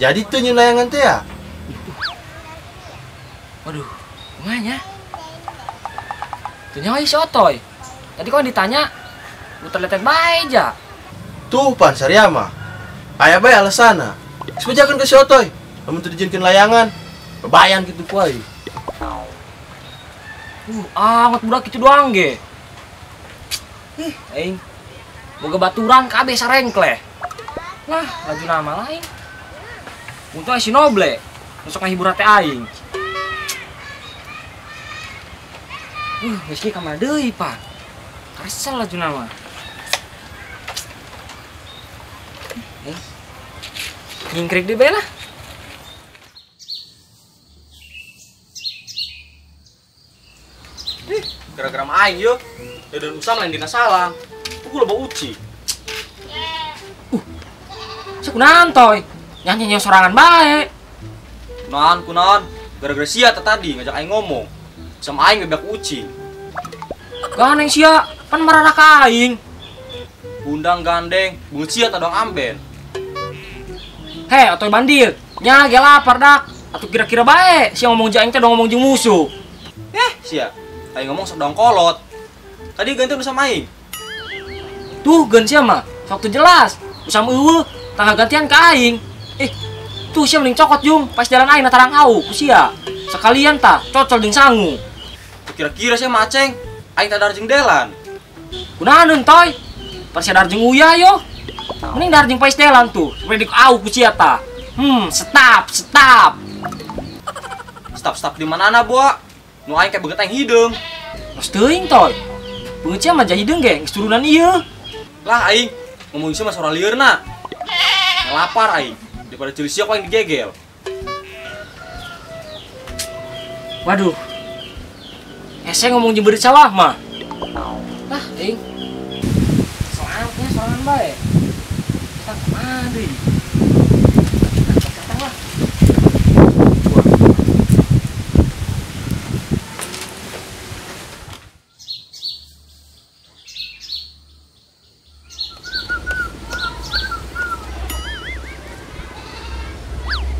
Jadi teu nyeun layangan teh ya? Waduh, kumaha nya? Teu nyaho si Otoy. Tadi kok ditanya muter letet bae ja. Tuh pan saria mah. Aya bae alasanna. Geus bejakeun ka si Otoy. Lamun teu dijieunkeun layangan, bebayan kitu ku aing. Angot budak kitu doang ge. Ih, aing boga baturan kabeh sarengkleh. Lah, laju nama lain. Untung si Noble, besok ngahibur hati aing. Geus ka mana deui, Pak? Karesel laju nama. Nyingkrik deui bae lah. Ih, gara-gara aing yeuh. Deuden usam lain dina salang. Ku loba uci. Sekunaon toy? Nyanyi sorangan bae. Kunaon, kunaon. Gara-gara sia tadi ngajak aing ngomong. Sama aing ngebeak uci. Gandeng sia, pan marah ka aing. Undang gandeng, beungeut sia tadong amben. Heh, otoy bandir. Nya ge lapar dak. Atuh kira-kira bae sia ngomong jeung aing teh dong ngomong jeung musuh. Sia, aing ngomong sok dong kolot. Tadi ganti udah sama aing. Tuh geun sia mah, sok teu jelas. Usam eueuh, tangga gantian ka aing. Tuh sia mending cokot jung, pas jalan aing na tarang au ku sia. Sekalian tah cocol jeung sangu. Kira-kira sia mah aceng, aing tadar jeung delan. Kunaon toy? Pas sia dar jeung uyah yo. Mending dar jeung pais delan tuh, supaya di au ku sia tah. Setap, setap. Setap-setap di manana, Boa? Nu aing kayak beungeut aing hideung. Geus teuing toy. Beungeut sia mah hideung ge, geus turunan ieu. Lah aing ngomong sia mah sora lieurna. Lapar aing. Daripada ceuli sia ku aing digegel. Waduh. Hese ngomong jeung beurit sawah mah. Lah aing. Selamatnya sorangan bae. Kita kemana deui? Datang lah.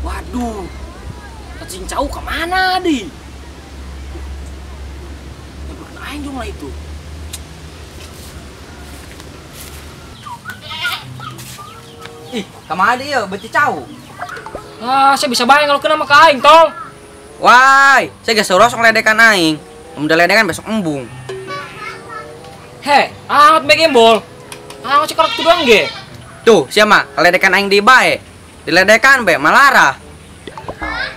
Waduh, cacing cau kemana di? Nyebrang aing dong lah itu. Ih, kemana dia? Beti cau. Ah, saya bisa bayang kalau kena maka aing, tol. Wah, saya gak suruh sok ledekan aing. Udah ledekan besok embung. Heh, amat bae gembol. Amat sekarang tuh doang ge. Tuh, siapa? Ledekan aing di bae. Diledekan bae malarah.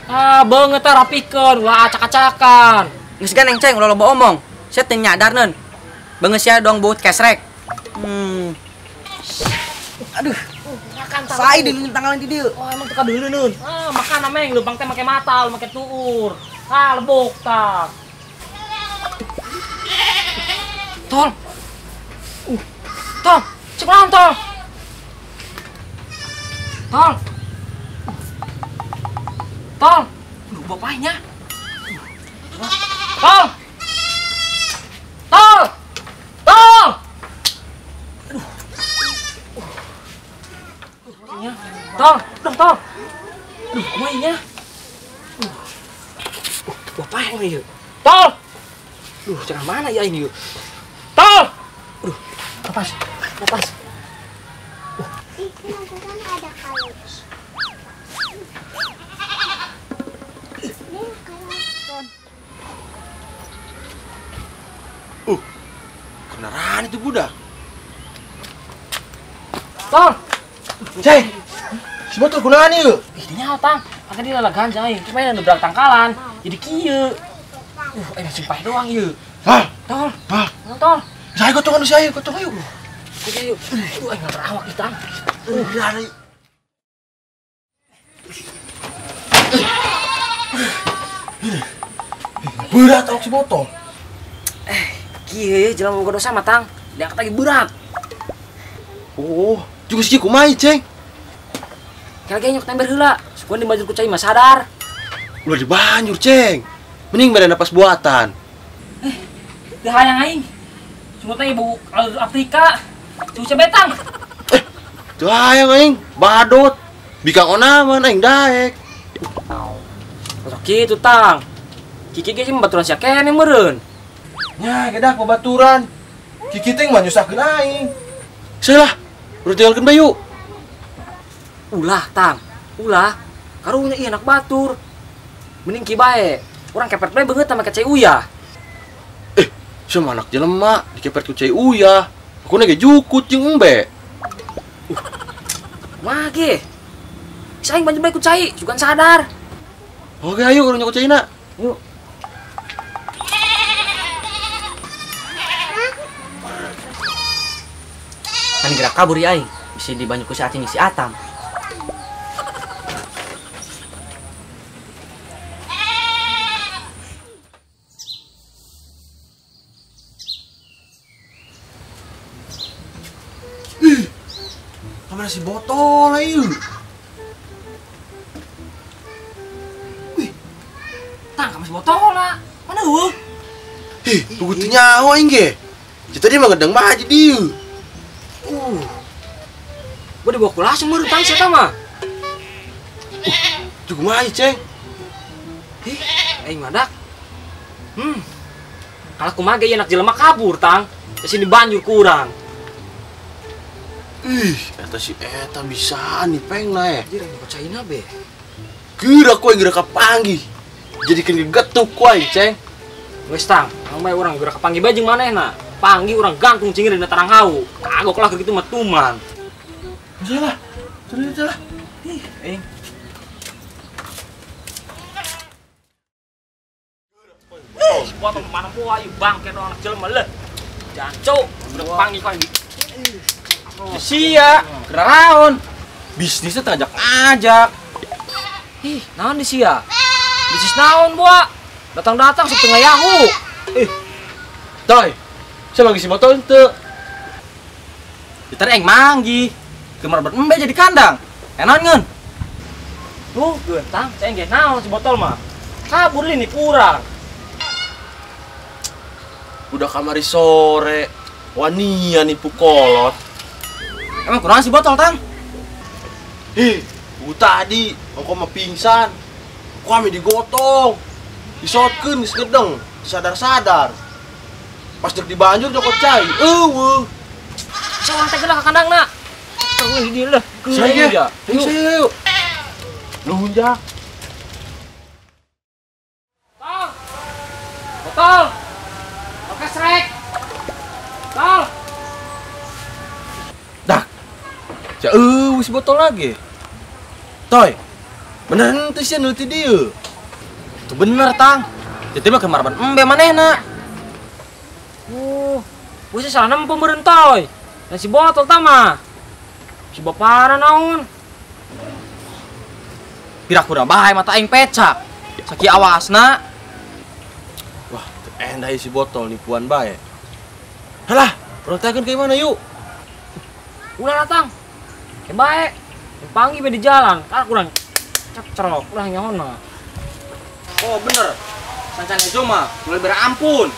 Ah, beungeut teh rapikeun, ulah acak-acakan. Geus gandeng ceng ulah loba omong. Sia teu nyadar neun. Beungeut sia dong buut kesrek. Aduh. Makan Sai di tanggalan di dieu. Oh, emang teu kadeuleu neun. Ah, makan ameng leumpang teh make mata, make tuur. Ah, lebok tah. Tol. Tol, cek naon tol? Tol. Tol. Bapaknya. Tol. Tol. Tol. Aduh. Tol, dong tol. Aduh, kumaha bapaknya ieu. Tol. Duh, jangan mana ya ini yuk. Tol. Aduh, lepas. Lepas. Itu kan ada kalau. Kebenaran itu budak. Tol. Ceng, si botol gunaan ieu. Ih, dinya tang. Pakai di lalagan aing. Cuma yang nyebrang tangkalan. Jadi kieu. Aing sumpah doang ieu. Hah? Tol. Hah? Tol. Saya gotongan saya, gotong ayo. Ayo. Aing nggak awak tang. Udah. Berat awak si botol. Kieu ya jelema boga dosa mah tang. Diangkat lagi berat. Oh, juga sih kumaha ceng. Kira-kira nyok tember heula. Sukuan dibanjur ku cai mah sadar. Ulah dibanjur ceng. Mending beda napas buatan. Teu hayang aing. Cuma teh ibu Afrika. Cuci betang. Teu hayang aing, badot. Bikang onaman aing daek. Sok kitu tang. Kiki ge sih baturan sia keneh meureun. Nya gedak babaturan. Kiki teh mah nyusahkeun aing. Salah, urang tinggalkeun bae yuk. Ulah tang, ulah. Karunya ieu anak batur. Mending ki bae. Urang kepet bae beungeut sama cai uyah. Sama anak jelema dikepet ku cai uyah. Aku ge jukut jeung embe. Mah ge. Saing banjur bae ku cai, sugan sadar. Oke, ayo urang nyokot caina. Yuk. Kan gerak kabur ya aing. Bisa dibanjur ku si Acing si Atam. Kamana si botol ayo. Wih. Tang kamana si botol lah. Mana eueuh? Ih, puguh teu nyaho aing ge. Tadi mah ngedeng mah aja dieu. Gua dibawa ku langsung meureun tang sia mah. Cukup mah ceng. Ih, aing madak. Kalau kumaha ge anak jelema kabur tang. Di sini banjur kurang. Ih, eta si eta bisaan nih peng na eh. Anjir aing percayana be. Geura ku aing geura kapanggih. Jadikeun gegetuk ku aing, Ceng. Geus tang, ang bae urang geura kapanggih bae jeung manehna. Panggih urang gantung cingir dina tarang hau. Kagok lah kitu mah tuman. Salah. Salah, salah. Ih, aing. Potong kemana po ayo bangke anak jelema leuh. Jancuk, udah panggih ku aing. Sia, keraon. Bisnisnya ngajak-ngajak. Ih, naon di sia? Bisnis naon, Bua? Datang-datang setengah Yahoo. Ih. Toy, saya lagi si botol henteu. Diter aing manggi. Kemar berembe jadi kandang. Enaon ngeun? Tuh, geuntang, cai ge naon si botol mah. Kabur ini kurang. Udah kamari sore. Wania nipu kolot. Emang kurang si botol, Tang? Ih, gua tadi engko mah pingsan. Ku ame digotong. Disotkeun geus ngedeng, sadar-sadar. Pas dek dibanjur jokot cai. Eueuh. Saurang teh geus ka kandangna. Terus di dieu leuh. Saya, yuk. Nuhun jak. Tol. Botol. Oke, srek. Tol. Dah. Ja wis botol lagi. Toy. Bener henteu sia nu ti dieu. Itu bener, Tang. Jadi mah kemarban embe manehna. Wis salah nempo meureun Toy. Dan si botol tah mah. Si bapana naon? Pira-pira bae mata aing pecak. Sakieu awasna. Wah, teu endah si botol nipuan bae. Halah, urang takeun ka mana yuk? Ulah datang. Ke bae. Panggih be di jalan, kan kurang cekcerok, kurang nyahona. Oh bener. Sancan ejo mah mulai berampun.